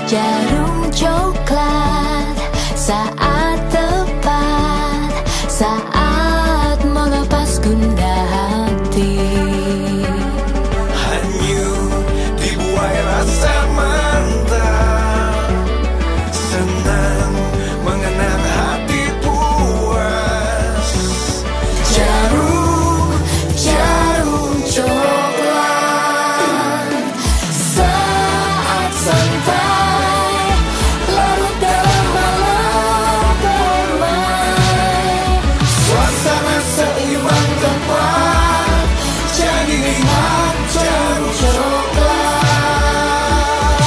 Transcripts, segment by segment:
Jarum coklat saat tepat, saat melepas gundah hati. Hanyut dibuai rasa mantap, senang mengenang hati puas. Jarum, jarum coklat, saat santai larut dalam malam permai. Suasana seimbang tepat, jadi nikmat jarum coklat.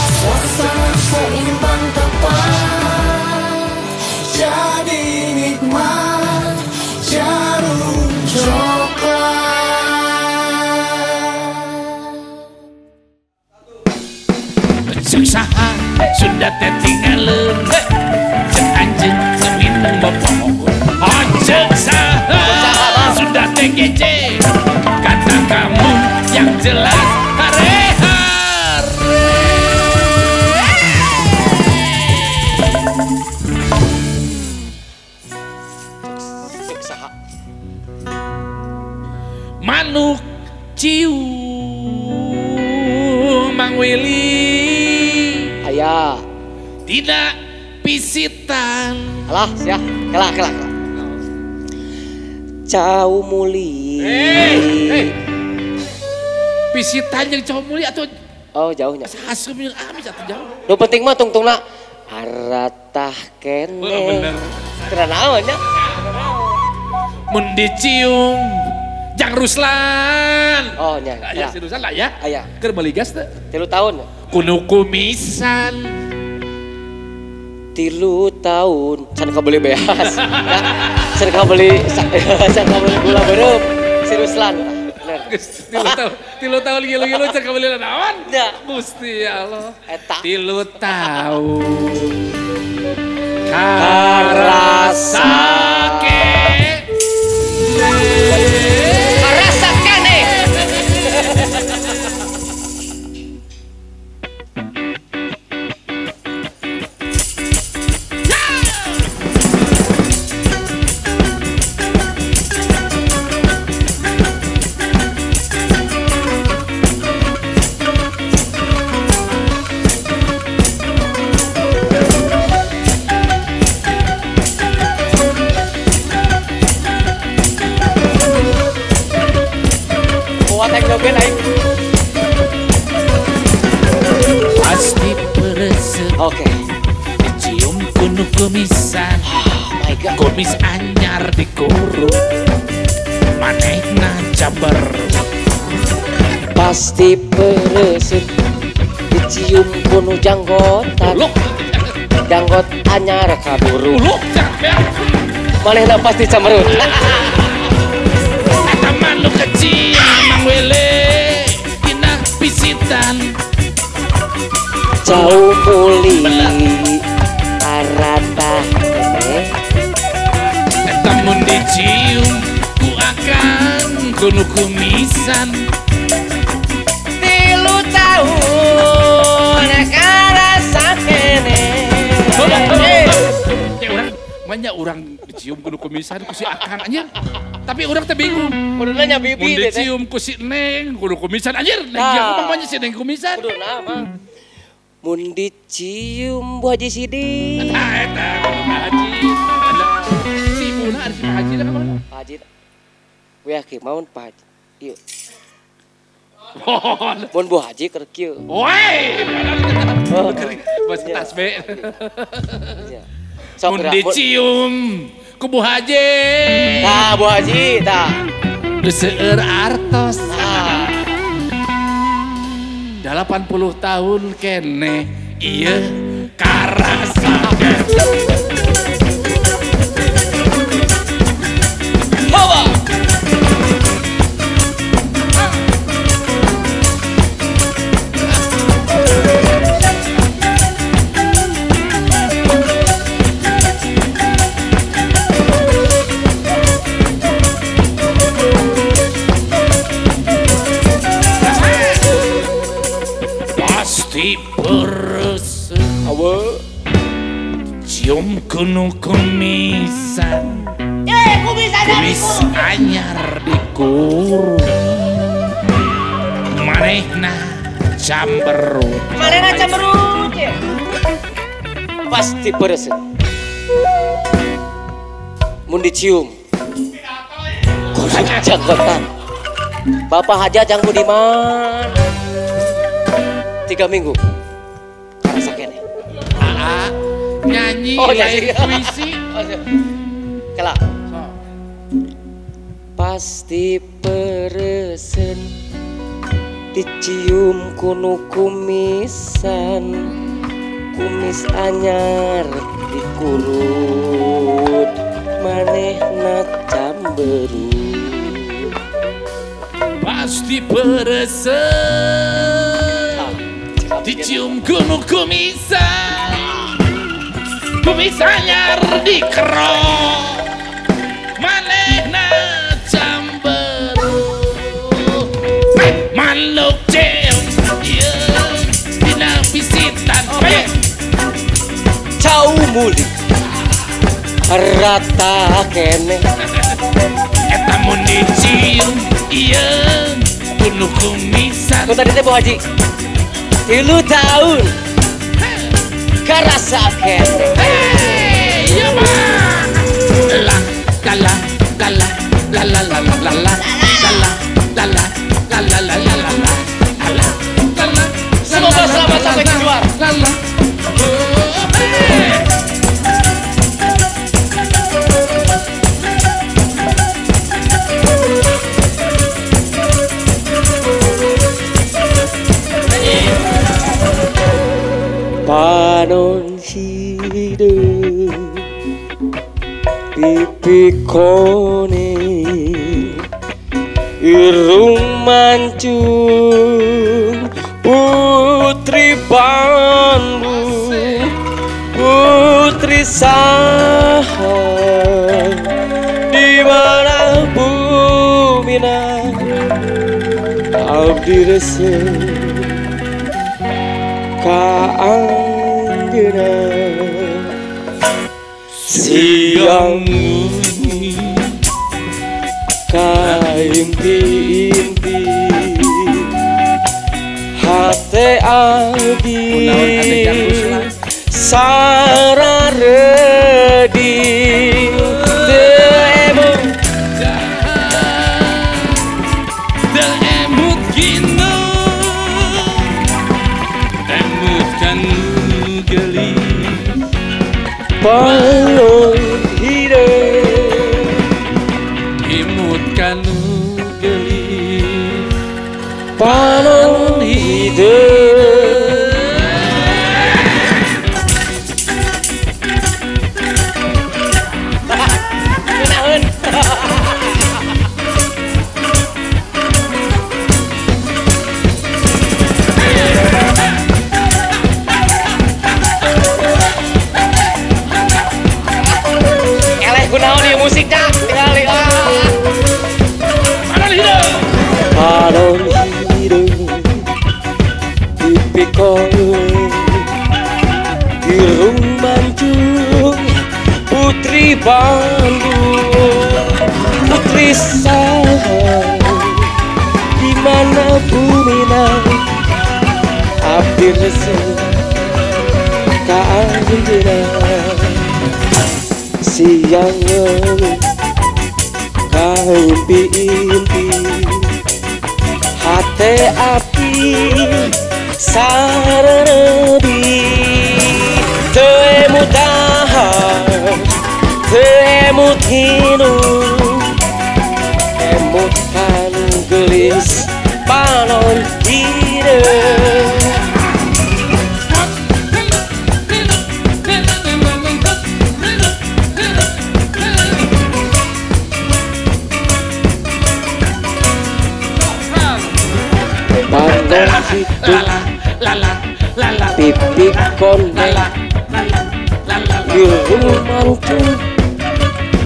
Suasana seimbang tepat, jadi nikmat jarum coklat. Cek saha sudah teh tinggalin, cek anjeun seminten bopohon. Oh cek saha sudah teh gece, kata kamu yang jelas hare hare. Cek saha. Manuk cium Mang Willy. Aya. Tidak pisitan. Alah, sia. Kela, kela, kela. Cau muli. Hey, hey. Pisitan jeung cau muli atau oh jauhnya. Asum jeung amis atuh jauh. Nu penting mah tungtungna haratah kene. Oh, bener. Teu naon nya. Mun dicium jang Ruslan. Oh nya. Aya si Ruslan lah ya. Aya. Keur meuli gas teu? 3 tahun. Kuno kumisan. 3 tahun can kabeli beas. Can kabeli can kabeli gula beureum si Ruslan. Bener. 3 tahun, 3 tahun ngilu-ngilu can kabeli naon? Nya. Gusti Allah. Eta. 3 tahun. Karasa kene. Karasa kene. Pasti pereset. Oke. Dicium kuno kumisan. Oh my God. Kumis anyar dikurut, manehna caber. Pasti pereset. Dicium kuno janggotan. Uluk. Janggot anyar kaburu. Uluk capek. Manehna pasti camerut. Eta manuk kecil Mang Wele dina pisitan. Jauh muli arata kene. Eta mun dicium ku akang kuno kumisan. 3 tahun karasa kene. Ya urang banyak urang dicium kuno kumisan ku si akang anjir. Tapi urang teh bingung. Kuduna nya bibi mun dicium ku si neng kuno kumisan anjir. Neng dia kumaha nya si neng kumisan. Kuduna mah. Mun dicium Bu Haji Sidik. Eta eta kudu Pak Haji. Si ibuna ada si Pak Haji lah kemana? Pak Haji. Weh ki maun Pak Haji. Ieu. Mun Bu Haji keur kieu. Woi. Bas tas be. Mun dicium ku Bu Haji. Tah Bu Haji tah. Seueur artos. 80 tahun kene ieu karasa. Hawa. Pasti pereset. Awe. Cium kunu kumisan. Kumis anyar dikurut. Manehna camberut. Manehna camberut ya. Pasti pereseun. Mun dicium. Kurang janggotan. Bapak Hajat Jang Budiman. 3 minggu. Karasa keneh. Aa, nyanyi, oh, nyanyi. Puisi. Oh, kela. Pasti peresen dicium kunu kumisan, kumis anyar dikurut, manehna camberut. Pasti peresen dicium kunu kumisan, kumis anyar dikerok, manehna camberut. Manuk cium ieu dina pisitan. Cau muli rata keneh. Eta mun dicium ieu kunu kumisan. Ku tadi teh Bu Haji 3 tahun karasa keneh. Hey, ya mah. La la la la la la la la la la la la la la la la la la la. Semoga selamat sampai tujuan. La la. Panon hideung pipi kone irung mancung putri Bandung putri saha di mana bumina abdi resep ka anjeunna siang ka impi-impi hate abdi sararedi teu emut teu emut kinu emut kanu geulis panon hideung imut kanu geulis panon hideung. Eleh kunaon ieu musik dah tingali ah. Panon hideung panon hideung pipi kone irung mancung putri Bandung putri saha di mana bumina abdi resep ka anjeunna siang ka impi-impi hate api sararedi teu emut dahar teu emut hinung emut kanu geulis panon hideung. Panon hideung pipi kone irung mancung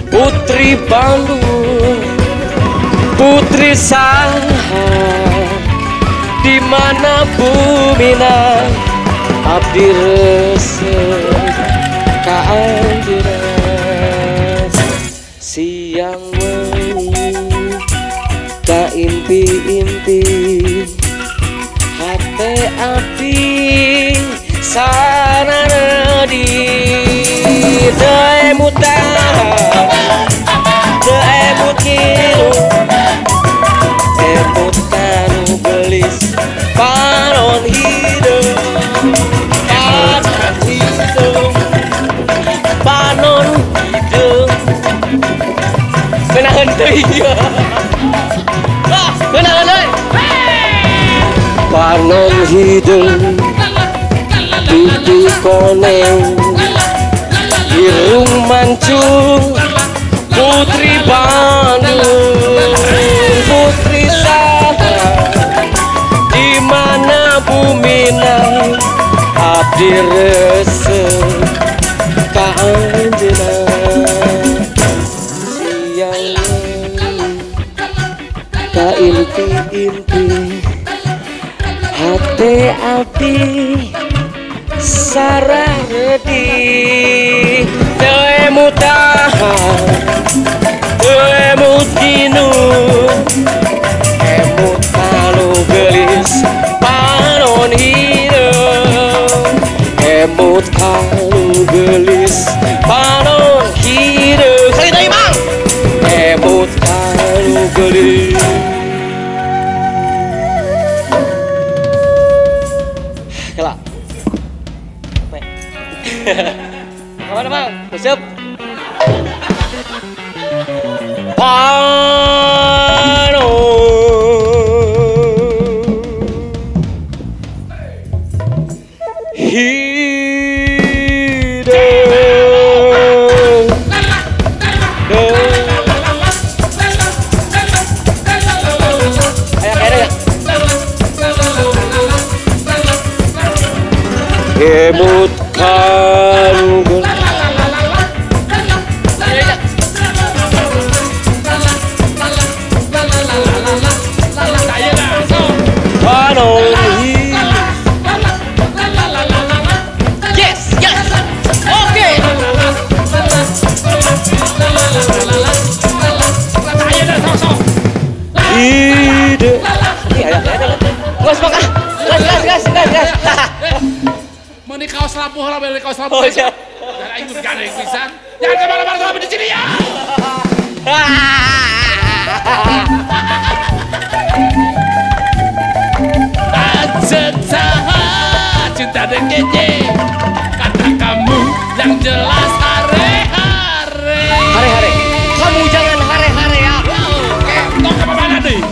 putri Bandung putri saha di mana bumina Abdi resep ka anjeunna siang wengi ka impi-impi hate abdi sararedi teu emutan teu emut ngilu emut kanu gelis panon hideung panon hideung panon hideung ngeunaheun teuing ieu ah ngeunaheun euy panon hideung pipi koneng irung mancung putri Bandung putri saha di mana bumina abdi resep ka anjeunna siang ka impi-impi hate abdi sararedi teu emutahan teu emut ginung emut kanu geulis panon hideung emut kanu geulis panon hideung sekali deui Mang emut kanu geulis kela. Kemana Bang? Siap. Panon hideung ayo kayaknya emut kanu yes, yes. Oke. Ide. Gas makan. Gas, gas, gas, gas. Meuni kaos labuh lah, meuni kaos labuh. Dan aing geus gandeng pisan. Jangan kemana-mana sampai di sini ya. Cinta DKJ kata kamu yang jelas hare-hare. Hare-hare. Kamu jangan hare-hare ya. Tong kemana nih?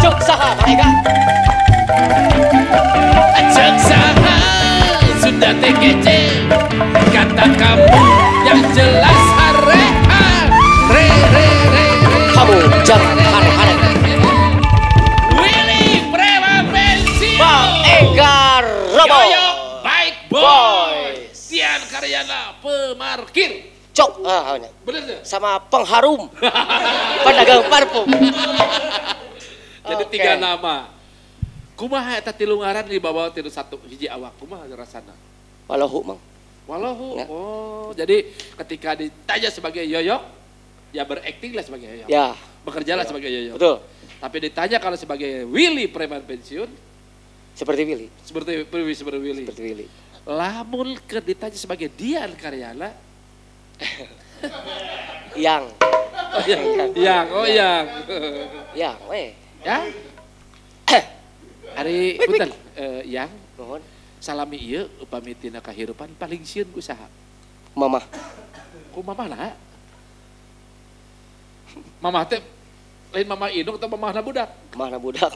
Cuk saha Bang Ega? Cuk saha sudah TGC kata kamu yang jelas hare hare re re re. Kamu jangan hare hare. Willy Preman Pensiun. Bang Ega Robo. Yoyok Bike Boy. Dian Karyana pemarkir. Cok, bener tuh? Sama pengharum, pedagang parfum. Jadi tiga nama. Kumaha eta tilu ngaran dibawa tilu satu hiji awak, kumaha rasana? Walahu Mang. Walahu. Ya. Oh, jadi ketika ditanya sebagai Yoyok, ya beraktinglah sebagai Yoyok. Ya. Bekerjalah sebagai Yoyok. Betul. Tapi ditanya kalau sebagai Willy Preman Pensiun, seperti Willy. Seperti Willy. Seperti Willy. Lamun ke ditanya sebagai Dian Karyana, yang. Oh, yang. Yang, oh yang. Yang, weh. Ya. Ari punten, yang. Nuhun. Salami ieu upami tina kahirupan paling sieun ku saha? Mamah. Ku mamah lah. Mamah teh Lain mama indung atau mamahna budak? Mamahna budak.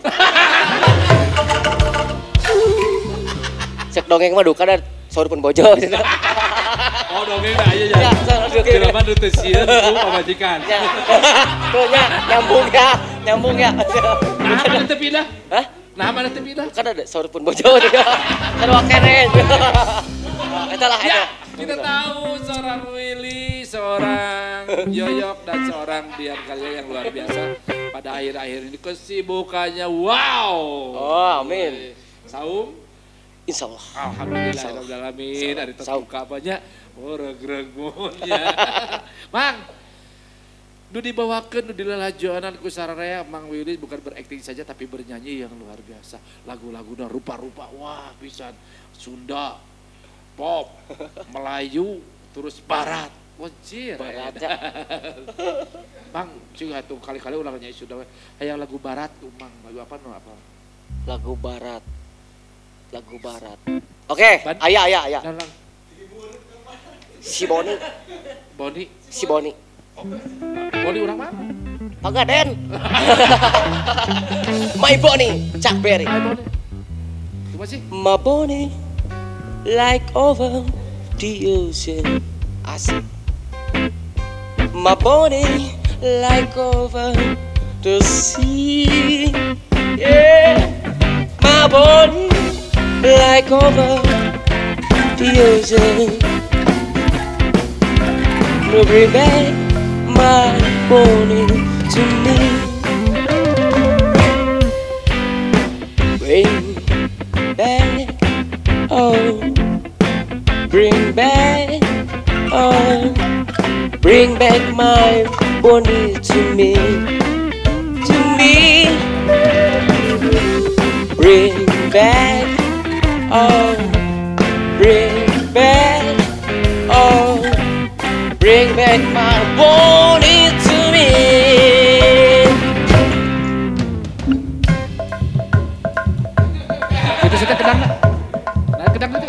Cek dongeng mah duka dan saur pun bojo. Oh dongeng dah aja ya. Jelema nu teu sieun ku pamajikan. Tuh nya nyambung ya, nyambung ya. Nah mana teu pindah? Hah? Nah mana teu pindah? Kan ada saur pun bojo. Sarua keneh. Eta lah eta. Kita tahu seorang Willy, seorang Yoyok, dan seorang Dian Karya yang luar biasa. Pada akhir-akhir ini kesibukannya wow. Oh amin. Saum? Insya Allah. Alhamdulillah, alamin. Dari terbuka banyak. Oh regreg ya. Mang, nu dibawakeun nu dilalajoanan ku sararea Mang Willy bukan berakting saja tapi bernyanyi yang luar biasa. Lagu-laguna rupa-rupa, wah pisan. Sunda, pop, Melayu, terus Barat. Wajir. Barat ya. Bang, juga tuh kali-kali ulang nyanyi Sunda. Hayang lagu Barat, Mang. Lagu apa no apa? Lagu Barat. Lagu Barat. Oke, ayah ayah ayah. Si Boni. Boni. Si Boni. Oh. Boni orang mana? Pagaden. My Boni, Chuck Berry. My Boni. Cuma sih. My Boni. Like over the ocean, asik. My body like over the sea, yeah. My body like over the ocean. Will bring back my body to me. Bring back, oh. Bring back, oh, bring back my Bonnie to me, to me. Bring back, oh, bring back, oh, bring back my Bonnie to me. Itu sudah kedang, nah kedang itu.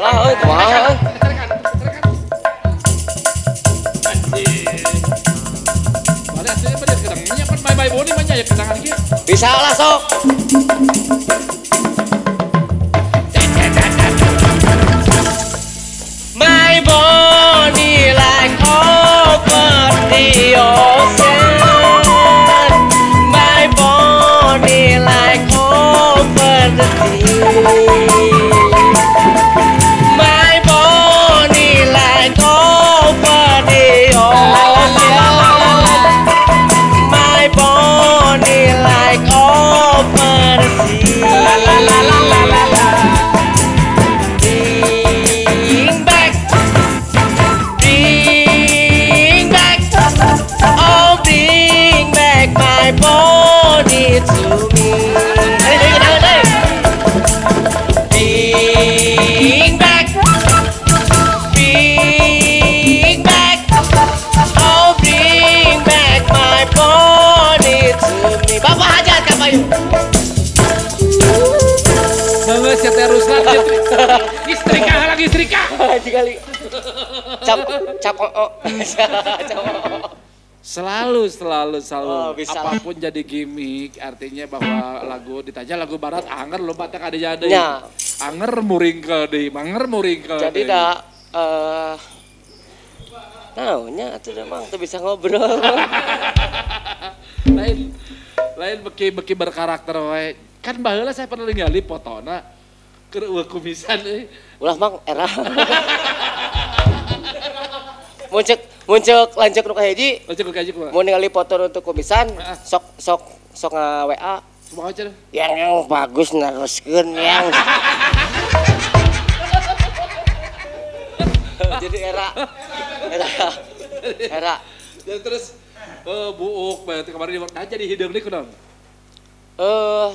Alah, euy, kumaha euy. Bisa lah sok. My body like over the ocean. My body like over the sea. My body like over the ocean. My body like over the sea. La la la la la la la. Bring back, bring back, oh bring back my body to me. Bring back, bring back, oh bring back my body to me. Bapak hajat kapayu. Banget si Teh Ruslan istrika lagi istrika. Dikali. Cap cap o. Cap o. Selalu Oh, bisa. Apapun jadi gimmick, artinya bahwa lagu ditanya lagu Barat anger lompat ada jadi. Ya. Anger muringkel deui, anger muringkel. Jadi dah naonnya atuh da Mang teu bisa ngobrol. Lain beki berkarakter wae. Kan baheula saya pernah ningali fotona keur eueuh kumisan euy. Ulah Mang era. Muncul lanjut nu kahiji. Lanjut nu kahiji kumaha? Mun ningali foto untuk kumisan, sok sok sok nga-WA. Kumaha cenah? Yang bagus neruskeun yang. Jadi era. Ya terus buuk berarti kemarin di warna jadi hideung deui kunaon?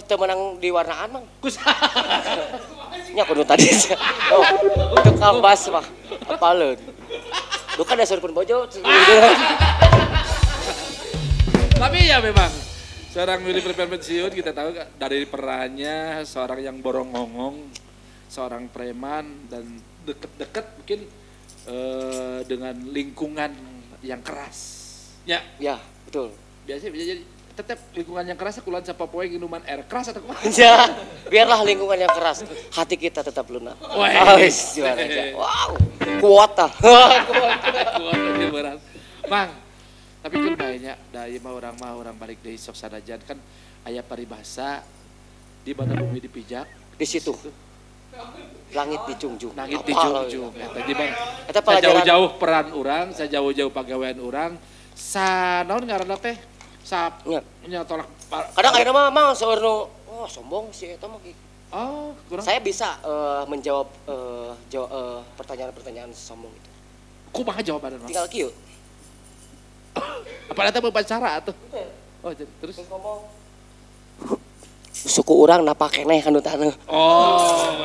Teu meunang di warnaan Mang. Kusaha? Nya kudu tadi. Oh, untuk kanvas mah apaleun. Duka dasar pun bojo. Tapi ya memang seorang Willy Prepare pensiun kita tahu dari perannya seorang yang borongongong, seorang preman dan deket-deket mungkin dengan lingkungan yang keras. Ya. Ya, betul. Biasanya bisa jadi tetap lingkungan yang keras kulan sapopoe minuman air keras atau kumaha? Ya, biarlah lingkungan yang keras, hati kita tetap lunak. Wes, wow, kuota. Kuota aja berat. Mang, tapi kan banyak da ieu mah orang balik deui sok sanajan kan aya paribasa di mana bumi dipijak di situ langit dijunjung. Langit dijunjung. Eta di bang. Jauh-jauh peran urang, sajauh-jauh pagawean urang, sa naon ngaranna teh? Sa nya tolak. Kadang ayeuna mah mang seueur nu oh sombong si eta mah. Oh, kurang. Saya bisa menjawab pertanyaan-pertanyaan sombong itu. Kumaha jawabanna? Tinggal kieu. Apa eta upacara atuh? Oh, jadi terus ngomong. Suku urang napa keneh kanu taneuh. Oh.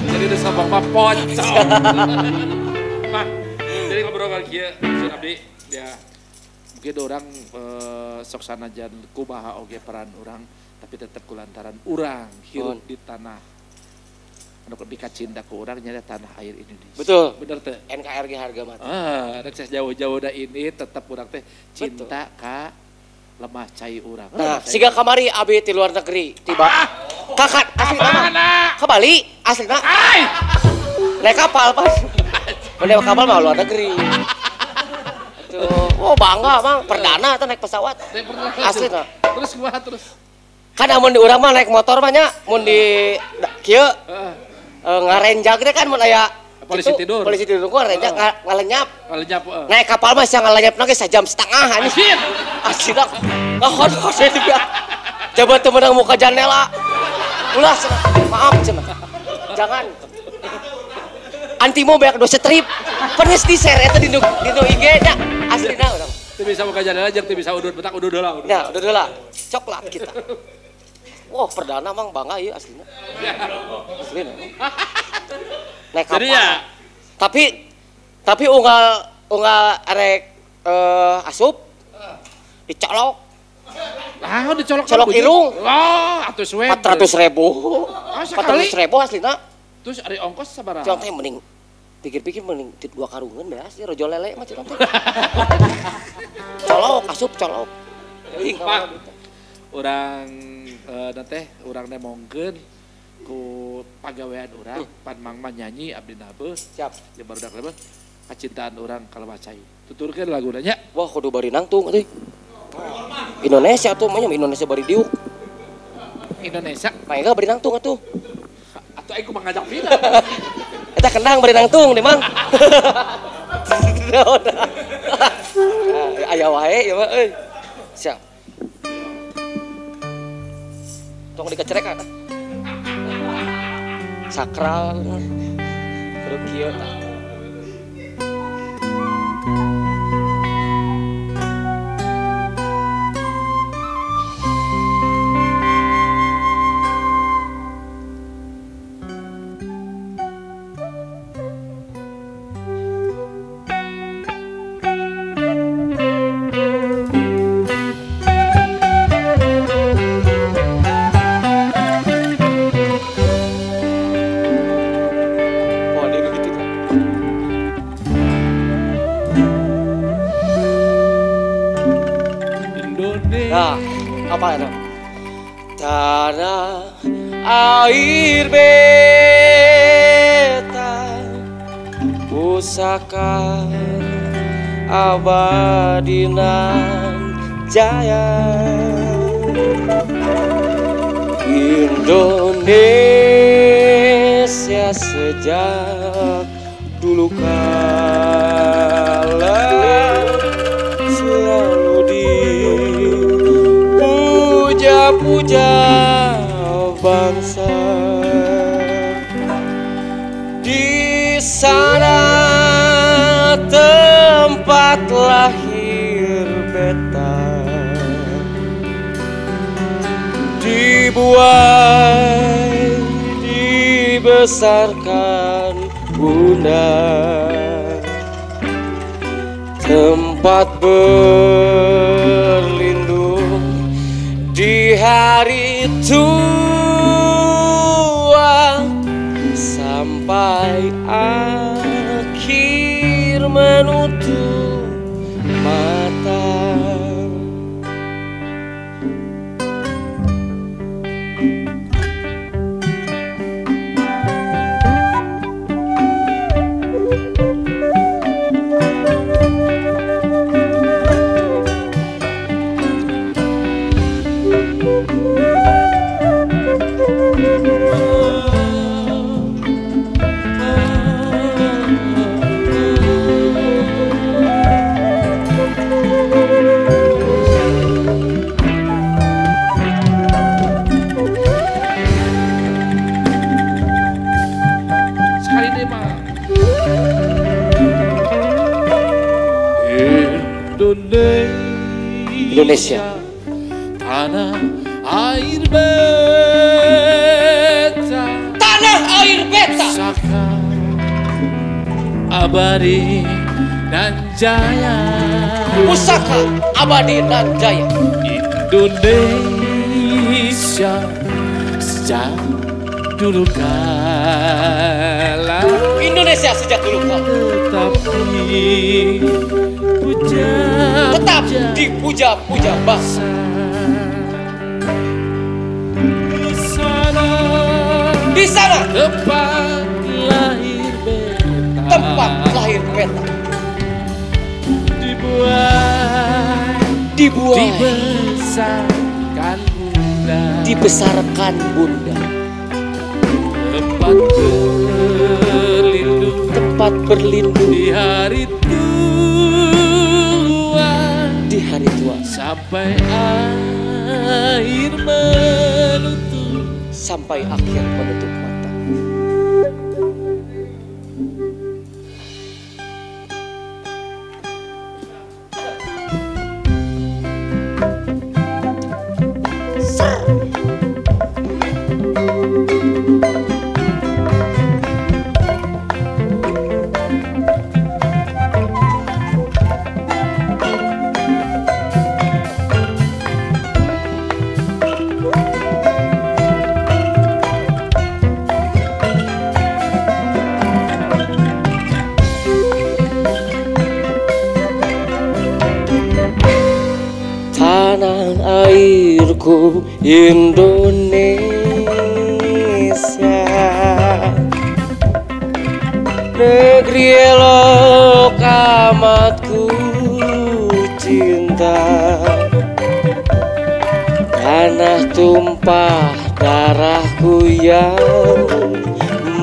Jadi udah sombong mah pocong. Mah, jadi ngobrol kali kieu maksud abdi ya. Mungkin orang sok sanajan kumaha oge peran orang tapi tetap kulantaran urang hirup di tanah anu dikacinta ku urang nya tanah air Indonesia. Betul. Bener teh. NKRI harga mati. Ah, rek jauh-jauh da ini tetap urang teh cinta ka lemah cai urang. Nah, siga kamari abi ti luar negeri tiba. Kakak asli mana? Ke Bali aslina. Ai. Naik kapal pas. Naik kapal mah luar negeri. Tuh. Oh bangga bang, perdana atau naik pesawat. Asli nah. Terus kumaha terus? Kan amun di urang mah naik motor mah nya, mun di kieu ngarenjag teh kan mun aya polisi itu, tidur. Polisi tidur ku ngarenjag ngalenyap. Ngalenyap. Naik kapal mah sia ngalenyapna ge sajam setengah anjing. Asli dah. Ngahon juga. Coba teu meunang muka jandela. Ulah cenah. Maaf cenah. Jangan. Antimo banyak dosa trip. Penis di share eta di nu IG nya. Aslina urang. Teu bisa muka jandela jeung teu bisa udud betak udud heula. Nah, udud heula. Coklat kita. Wah, perdana mang bangga ieu aslina. Aslina. Naik kapal. Jadi ya. Tapi unggal arek asup dicolok. Lah, dicolok colok irung. Lah, atuh suwe. 400.000. 400.000 aslina. Terus ari ongkos sabaraha? Colok teh mending pikir-pikir mending dua karungan beas sih rojo lele mah cenah teh. Colok, asup colok. Pak, urang teh urang nemongkeun ku pagawean urang pan mang mah nyanyi abdi nabeuh. Siap. Ya barudak leuwih kacintaan urang ka lemah cai. Tuturkeun laguna nya. Wah, kudu bari nangtung euy. Indonesia tuh mah Indonesia bari diuk. Indonesia. Mangga bari nangtung atuh. Atuh aing kumaha ngajak pindah. Eta kendang bari nangtung deh mang. Aya wae ieu mah euy. Siap. Tong dikecerekan. Sakral. Kudu kieu tah. Nah, apa itu? Tanah air beta pusaka abadi nan jaya Indonesia sejak dulu kala selalu dipuja-puja bangsa. Di sana tempat lahir beta, dibuai, dibesarkan bunda, tempat berlindung di hari tua sampai akhir menutup Indonesia, Indonesia. Tanah air beta, tanah air beta, saka abadi dan jaya, pusaka abadi dan jaya. Indonesia sejak dulu kala, Indonesia sejak dulu kala, tetap dipuja, tetap dipuja-puja bangsa. Di sana, di sana tempat lahir beta, tempat lahir beta, dibuai, dibuai, dibesarkan bunda, dibesarkan bunda, tempat berlindung, tempat berlindung di hari tua, di hari tua, sampai akhir menutup, sampai akhir menutup mata. Tanah airku Indonesia, negeri elok amat ku cinta, tanah tumpah darahku yang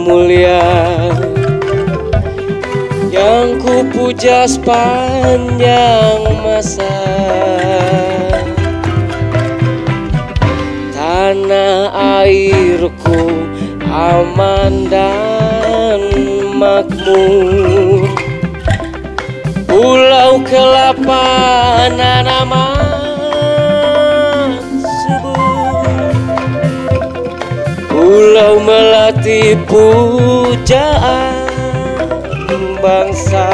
mulia, yang ku puja sepanjang masa. Tanah airku aman dan makmur, pulau kelapa nanaman subur, pulau melati pujaan bangsa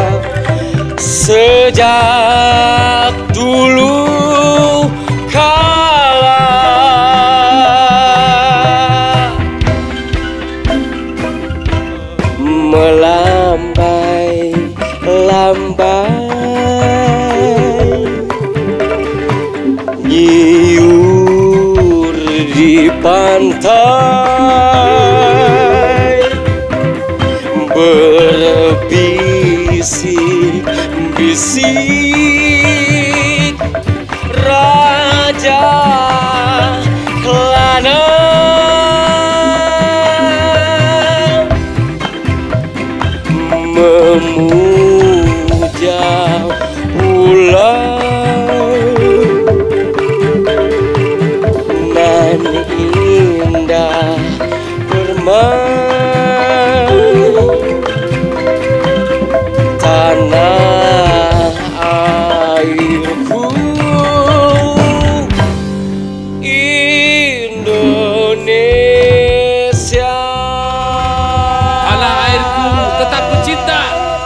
sejak dulu kala. Melambai lambai nyiur di pantai, berbisik-bisik raja kelana memuja pulau nan indah permai, tanah airku Indonesia. Tanah airku tetap ku cinta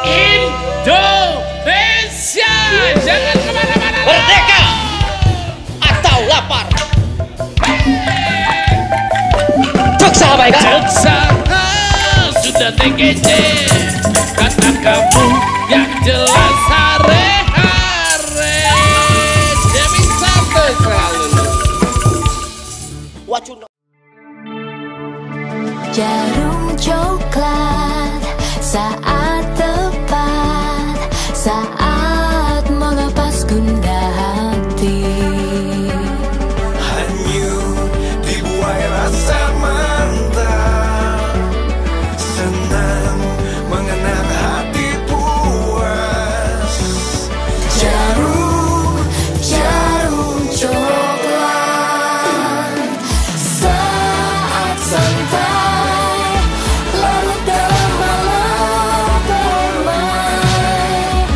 Indonesia. Jangan kemana-mana. Merdeka atau lapar. Cek sahabat kan? Cek sahabat sudah TGC. Kata kamu yang jelas hare-hare. Demi satu selalu. Wacuna. Jarum coklat saat tepat, saat melepas gundah hati. Hanyut dibuai rasa mantap, senang mengenang hati puas. Jarum, jarum coklat, saat santai larut dalam malam permai.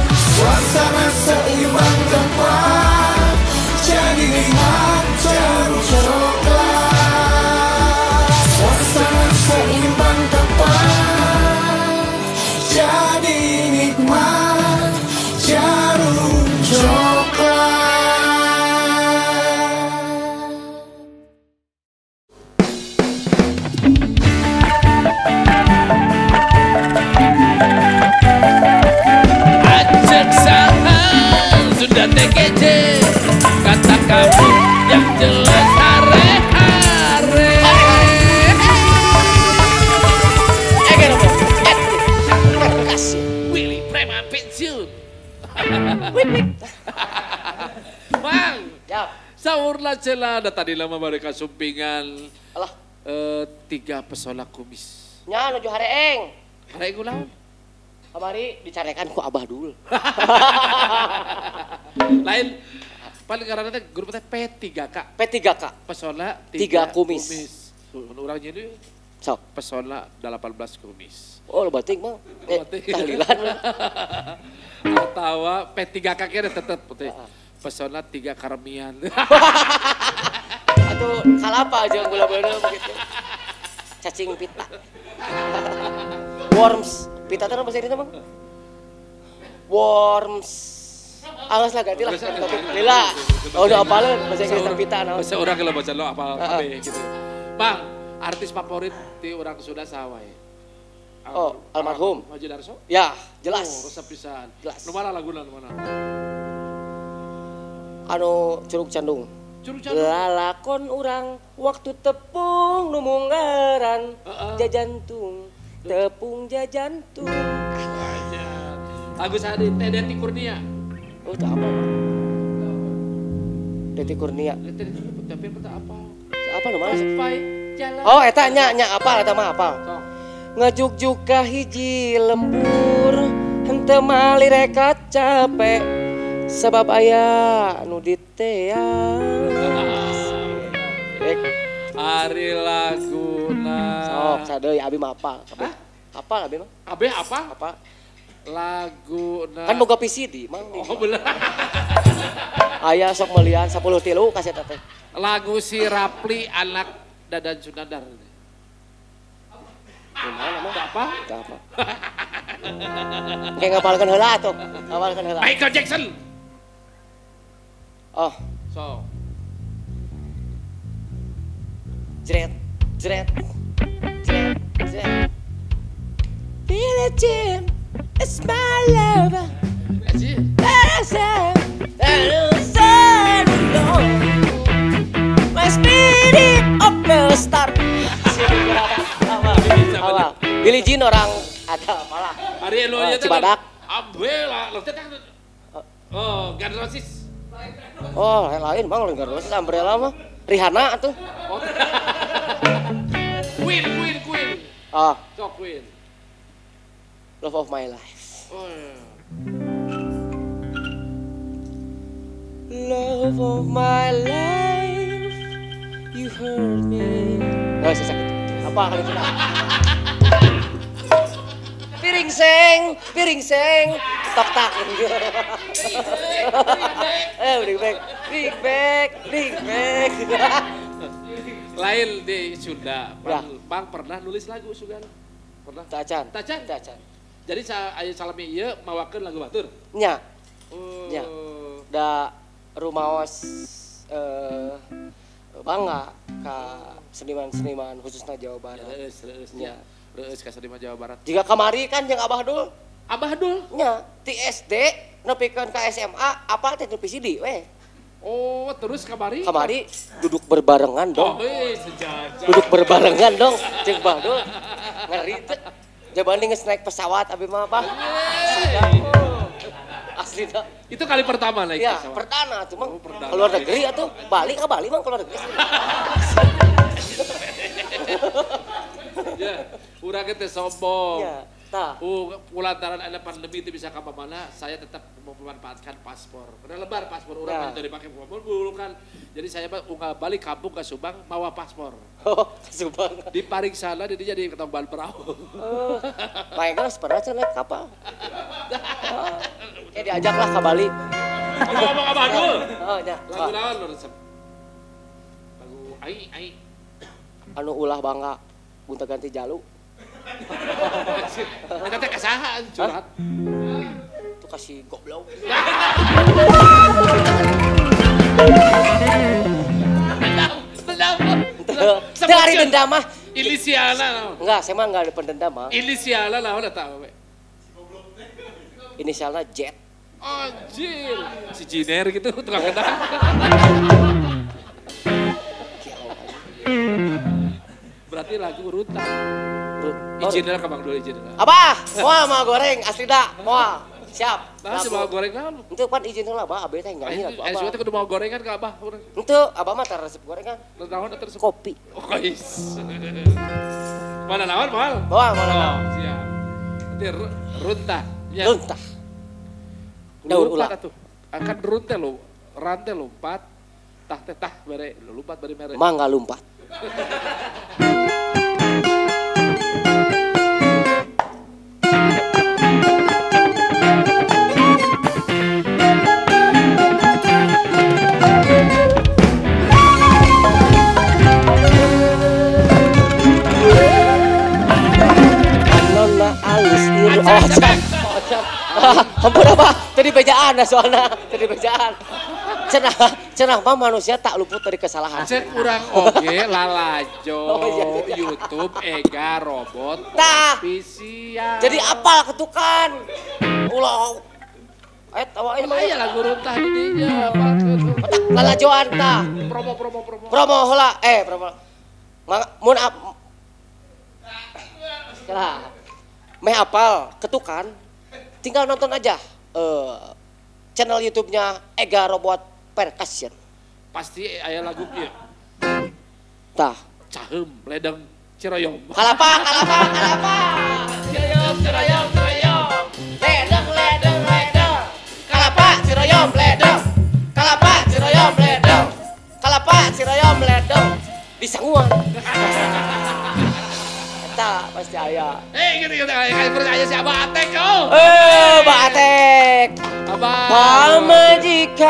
Tidak TKJ. Kata kamu yang jelas hare-hare. Willy preman pensiun. Bang, sahurlah celana tadi lama mereka sumpingan. Alah. 3 pesona kumis. Nya nuju hareeng. Hareeng ulang. Kamari dicarekan ku Abah dulu. Lain paling karena teh grup teh P3K. P3K. Pesona 3 kumis. Mun urang nyeun sok pesona 18 kumis. Oh, lo bating mah. Tahlilan. Atau P3K kira tetep pesona 3 karmian. Atau kalapa aja gula beureum gitu. Cacing pita. Worms. Pita teh bahasa Indonesia, Bang? Worms. Awas lah ganti lah. Lila. Oh, udah apaleun bahasa Inggris pita naon. Bahasa urang kalau baca lo apal kabeh gitu. Bang, artis favorit di urang Sunda saha wae? Oh, almarhum. Haji Darso? Ya, jelas. Oh, resep pisan. Jelas. Nu mana laguna nu mana? Anu Curug Candung. Curug Candung. Lalakon urang waktu tepung nu munggaran jajantung. Tepung jajantung. Lagu saha deui? Teh Deti Kurnia. Oh, tak apa. Deti Kurnia. Tapi apa apa? Apa nu mana? Sampai jalan. Oh, eta nya nya apal eta mah apal. Ngajuk-juk ka hiji lembur henteu malireka capek sebab aya nu diteang. Ari laguna. Sok sadeui abi mah apal. Apal abi mah. Abi apa? Apa? Laguna. Kan boga PCD mang. Oh bener. Aya sok melian 10 tilu kaset teh. Lagu si Rapli anak Dadan Sunandar. Gimana mah? Apa? Apa? Kayak ngapalkeun heula atuh. Ngapalkeun heula. Michael Jackson. Oh. So. Jret, jret, jret, jret. Billie Jean is my lover. My spirit of the star. Billie Jean orang ada apalah. Ari lu nya Cibadak. Umbrella, lo teh oh, Guns N' Roses. Oh, yang lain bang, Guns N' Roses Umbrella mah. Rihanna atuh. Oh. Queen, Queen, Queen. Ah. So Queen. Love of my life. Oh. Yeah. Love of my life, you hurt me. Oh, saya sakit. Apa kali itu? Piring seng, tok tak. Bring back, bring back, bring back. Lain di Sunda, Bang, ya. Bang pernah nulis lagu Sugan? Pernah? Tacan. Tacan? Tacan. Jadi saya salami ieu mawakeun lagu batur? Nya. Oh. Nya. Da rumaos bangga ka seniman-seniman khususnya Jawa Barat. Reueus, nya. Reueus ka seniman Jawa Barat. Jika kamari kan jeung Abah Dul. Abah Dul? Nya, ti SD nepikeun ka SMA apa teh nepi CD weh. Oh, terus kamari? Kamari duduk berbarengan dong. Oh, sejajar. Duduk berbarengan dong jeung Abah Dul. Ngeri teh. Jabani geus naik pesawat abi mah apa? Asli dah. Itu kali pertama naik ya, pesawat? Pertama tuh mang. Oh, perdana. Keluar negeri atuh, Bali ke Bali mang keluar negeri. Ya, urang teh sombong. Ya, tah. Lantaran ada pandemi itu bisa ke mana, saya tetap memanfaatkan paspor. Karena lebar paspor urang kan dipakai dulu kan. Jadi saya mah unggal balik kampung ke Subang mawa paspor. Oh, ke Subang. Di Pariksana jadi ketambal perahu. Oh, Pak pernah naik kapal. Oh, kayak diajaklah ke Bali. Ngomong-ngomong Abah Dul. Oh, ya. Lagu naon lu resep? Lagu ai ai. Anu ulah bangga gonta ganti jalu. Eta teh kasaha curhat. Itu kasih goblok. Dendam. Teu ari dendam mah. Inisialna. Enggak, saya mah enggak ada pendendam mah. Inisialna naon eta we? Inisialna Z. Anjir, si Jiner gitu tukang kendang. Berarti lagu runtah. Izin lah ke Bang Dul, izin lah. Abah, moal mau goreng asli dah, moal. Siap. Nah, si mau goreng naon? Henteu pan izin heula Abah, abah teh nyanyi lagu Abah. Ayo kudu mau gorengan ka Abah. Henteu, Abah mah tara resep gorengan. Naon eta resep? Kopi. Oh, guys. Mana naon moal? Moal, mana naon. Siap. Nanti runtah. Runtah. Daur ulang. Akan runtah lo, rantai lompat, tah teh tah bare lompat bare mere. Mangga lompat. Nona alus iru. Oh, hampir apa? Tadi bejaan soalnya, tadi bejaan. Cenah mah manusia tak luput dari kesalahan. Cek urang oge lalajo YouTube Ega Robot Official. Jadi apal ketukan. Ulah tawa ini mah lagu runtah di dinya. Lalajoan tah. Promo. Promo heula, promo. Mun salah. Meh apal ketukan tinggal nonton aja channel YouTube-nya Ega Robot Percussion. Pasti aya lagu ieu. Tah. Caheum ledeng Ciroyom. Kalapa. Ciroyom, Ciroyom, Ciroyom. Ledeng, ledeng, ledeng. Kalapa Ciroyom ledeng. Kalapa Ciroyom ledeng. Kalapa Ciroyom ledeng. Di sanguan. Eta pasti aya. Gitu kayak percaya si Abah Atek oh. Abah Atek. Abah. Pamajikan.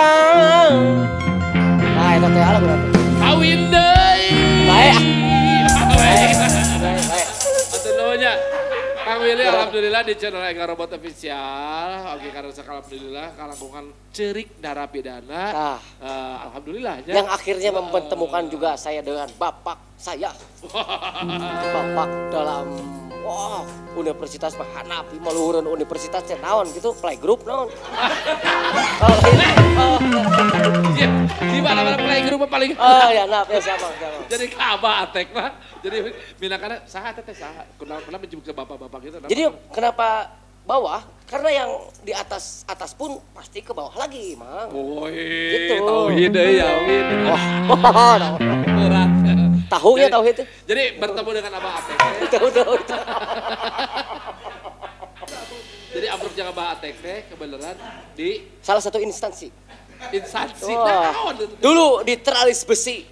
Nah, eta teh lagu teh. Kawin deui. Bae. Bae. Atuh nuhun nya. Kang Willy alhamdulillah di channel Ega Robot Official. Oke, karena alhamdulillah kalangkungan cerik narapidana. Alhamdulillah ya. Yang akhirnya mempertemukan juga saya dengan bapak saya. Bapak dalam universitas Hanapi maluhureun universitas teh naon gitu, playgroup naon. Di mana-mana playgroup paling. Oh ya, nah, ya siapa. Jadi ka Abah Atek mah. Jadi minakana saha teh saha. Kenapa menjemput ke bapak-bapak gitu? Jadi kenapa bawah? Karena yang di atas atas pun pasti ke bawah lagi, Mang. Woi, gitu. Tauhid deui ya, tauhid. Oh, berat. Tahunya tauhid itu. Jadi bertemu dengan Abah Atek. Tahu. Jadi amruk jeung Abah Atek teh kebenaran di salah satu instansi. Instansi. Nah, dulu di Teralis Besi.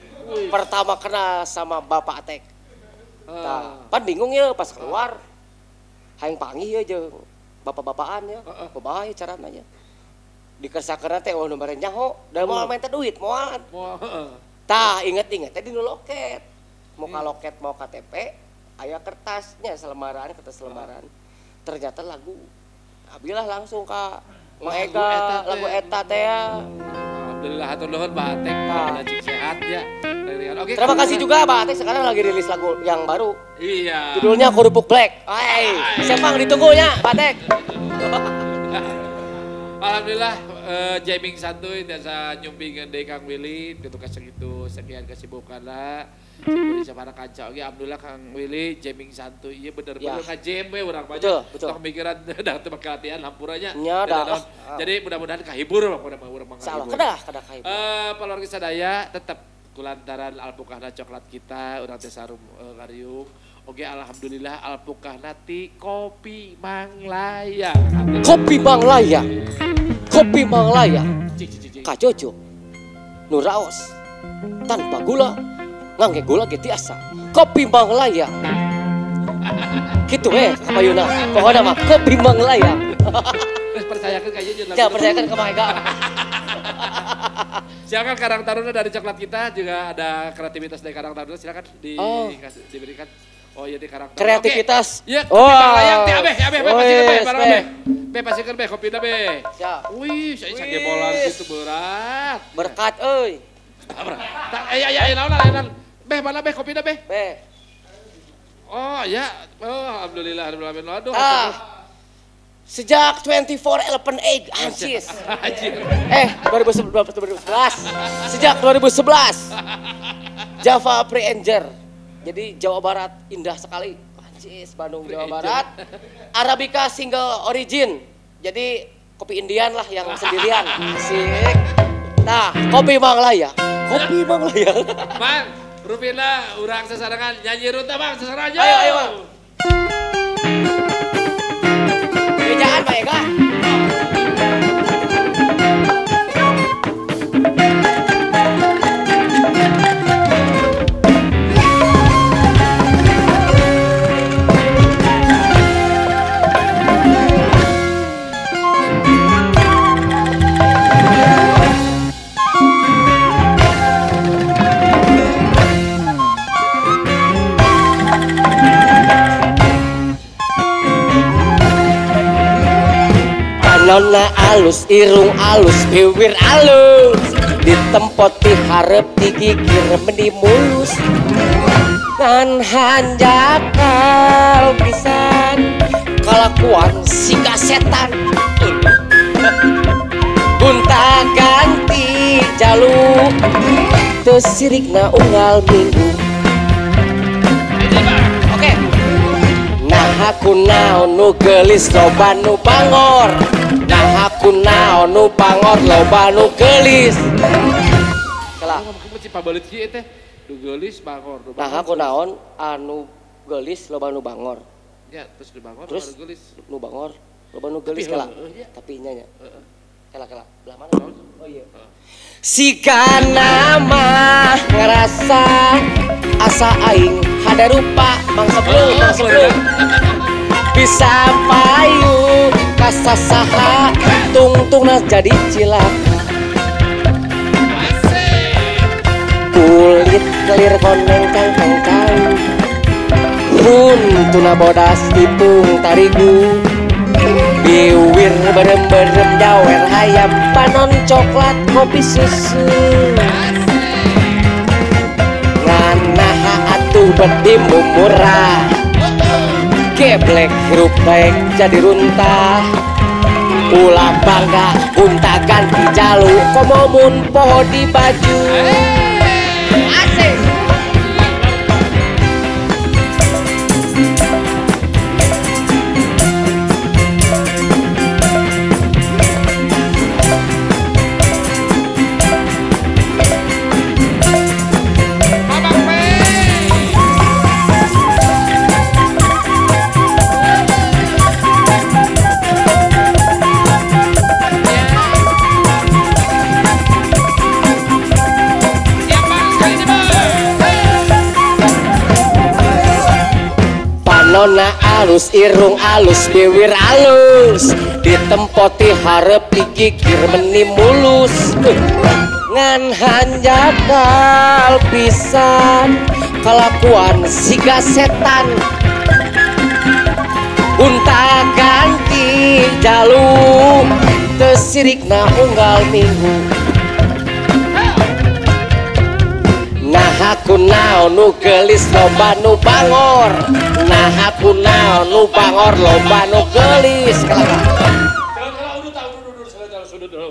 Pertama kenal sama Bapak Atek. Nah, pan bingung ya pas keluar. Hayang panggih ya jeung bapak-bapakan ya. Kumaha ya carana nya. Dikersakeun teh oh nu bare nyaho, da moal main teh duit moal. Tah inget-inget teh di nu loket. Mau ka loket mau KTP, aya kertasnya selembaran, kertas lembaran. Ternyata lagu. Abilah langsung ka Mang Ega, lagu eta teh ya. Alhamdulillah hatur nuhun Bah Atek, mudah-mudahan sehat ya. Oke. Terima kasih juga Bah Atek sekarang lagi rilis lagu yang baru. Iya. Judulnya Kerupuk Black. Hai, siapa ditunggu nya Bah Atek. Alhamdulillah jamming santuy tiasa nyumpingeun deui Kang Willy kitu kasakitu sekian kesibukanna. Sipuri sabara kanca oge alhamdulillah Kang Willy jamming santuy ieu bener-bener ngajam we urang mah. Tong mikiran da teu make latihan hampura nya. Jadi mudah-mudahan kahibur urang mah. Insyaallah kedah kahibur. Paluarga sadaya tetep kulantaran alpukahna coklat kita urang teh sarum ngariung. Oke, alhamdulillah alpukahna ti Kopi Manglayang. Kopi Manglayang. Kopi Manglayang. Kajojo. Nu raos. Tanpa gula, ngangge gula ge tiasa. Kopi Manglayang. Kitu we kapayuna. Pokona mah Kopi Manglayang. Terus percayakan kayaknya jeung lagu. Ya, percayakan ke Mang Ega. Silakan Karang Taruna dari coklat kita juga ada kreativitas dari Karang Taruna, silakan diberikan. Oh iya di Karang Taruna. Kreativitas. Iya, Kopi Manglayang teh abeh, pasikeun be, barang abeh. Be pasikeun be kopina be. Siap. Wih, saya sagebolan gitu berat. Berkat euy. Tah aya naon. Be mana be kopina be? Be. Oh ya, oh alhamdulillah alhamdulillah. Aduh. Sejak 24/11, anjis. 2011. Sejak 2011. Java Preanger. Jadi Jawa Barat indah sekali. Anjis, Bandung Jawa Barat. Arabica single origin. Jadi kopi Indian lah yang sendirian. Asik. Nah, kopi Mang Layang. Kopi Mang Layang. Mang, rupina urang sasarangan nyanyi ruta Bang, sasarangan. Ayo, ayo Bang. Bejaan Pak Eka. Nona alus, irung alus, bibir alus, ditempoti harep digigir meni mulus. Ngan hanjakal pisan, kalakuan siga setan. Gonta ganti jalu, teu sirikna unggal minggu. Oke. Nah aku naon nu geulis loba nu bangor. Nah aku naon nu bangor loba nu geulis. Kalah. Pabelit ieu teh nu geulis bangor. Nah aku naon anu geulis loba nu bangor. Ya, terus nu bangor terus nu geulis. Nu bangor loba nu geulis kala. Tapi nya nya. Kala kala. Belah mana? Oh iya. Siga nama ngerasa asa aing hada rupa mang sebelum mang sebelum. Bisa payu kasasaha tungtungna jadi cilaka. Kulit kelir koneng kang kang kang huntuna bodas tipung tarigu. Biwir berem-berem jawer hayam panon coklat kopi susu. Nganaha atuh bedi murah geblek hirup baik jadi runtah. Ulah bangga gonta ganti jalu komo mun poho di baju. Asik. Nona alus, irung alus, bibir alus, ditempoti harep digigir meni mulus. Ngan hanjakal pisan, kalakuan siga setan. Gonta ganti jalu, teu sirikna unggal minggu. Nah aku naon nu geulis loba nu bangor. Nah aku naon nu bangor loba nu geulis.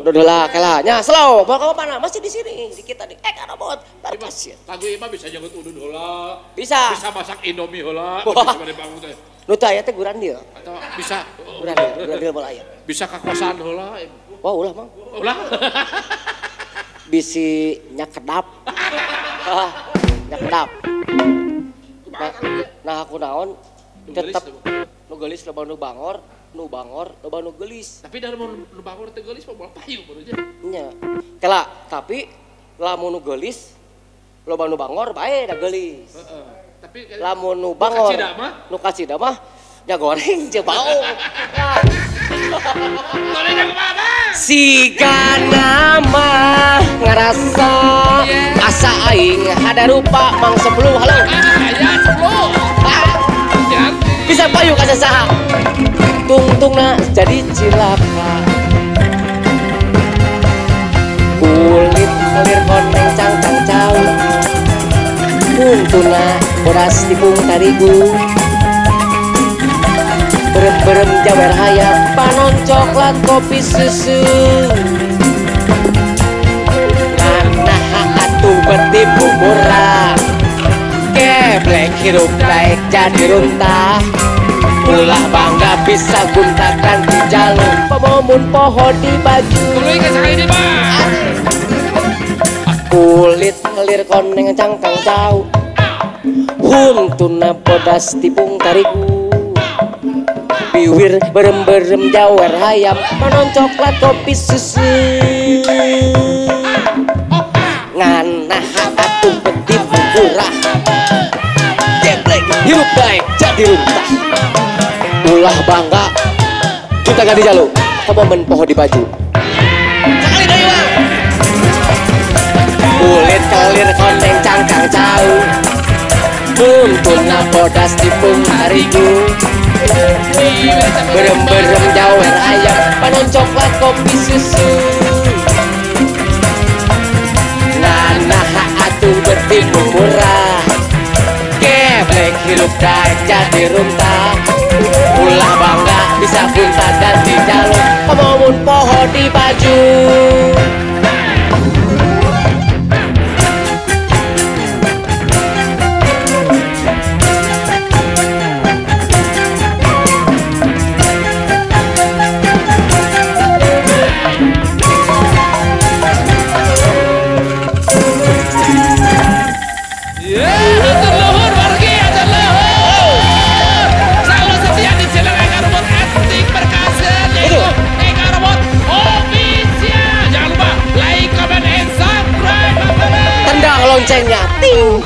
Udah lah, kalah. Nya slow. Mau kamu mana? Masih di sini, di kita nih. Kan robot. Lagu ima bisa nyagut udud heula. Bisa. Bisa masak Indomie heula, bisa bade bangun teh. Nu teh aya teh gurandil. Atau bisa gurandil, gurandil moal aya. Bisa ka kosan heula. Wah, ulah mang. Ulah. Bisi nyakedap. Nyakedap. Nah aku naon tetep nu geulis loba nu bangor, nu bangor loba nu geulis. Tapi da mun nu bangor teu geulis mah moal payu baru nya. Nya. Kela, tapi lamun nu geulis loba nu bangor bae da geulis. Heeh. Tapi lamun nu bangor nu kacida mah nya goreng jeung bau. Siga nama ngerasa asa aing hada rupa mang 10 halo. Aya 10. Bisa payu ka saha. Tungtungna jadi cilaka. Kulit kelir koneng cangcang cau. Untuna bodas tipung tarigu. Berem-berem jawer hayam, panon coklat kopi susu. Nah atuh betipu murah, geblek hirup daek jadi runtah. Ulah bangga bisa gonta ganti jalur, pemomun pohon di baju. Kulit kelir koneng cangkang cau, huntuna bodas tipung tarigu. Biwir berem-berem jawer hayam, panon coklat kopi susu. Nganah atuh betipu murah, geblek hirup daek jadi runtah. Ulah bangga kita ganti jalur, pemomen poho di baju. Sekali deui Bang. Kulit kelir koneng cangkang cau, buntuna bodas tipung harigu. Berem-berem jawer ayam, panon coklat kopi susu. Nah atuh betipu murah, geblek hirup daek jadi runtah. Ulah bangga bisa gonta ganti jalur, pemomun poho di baju. Loncengnya ting.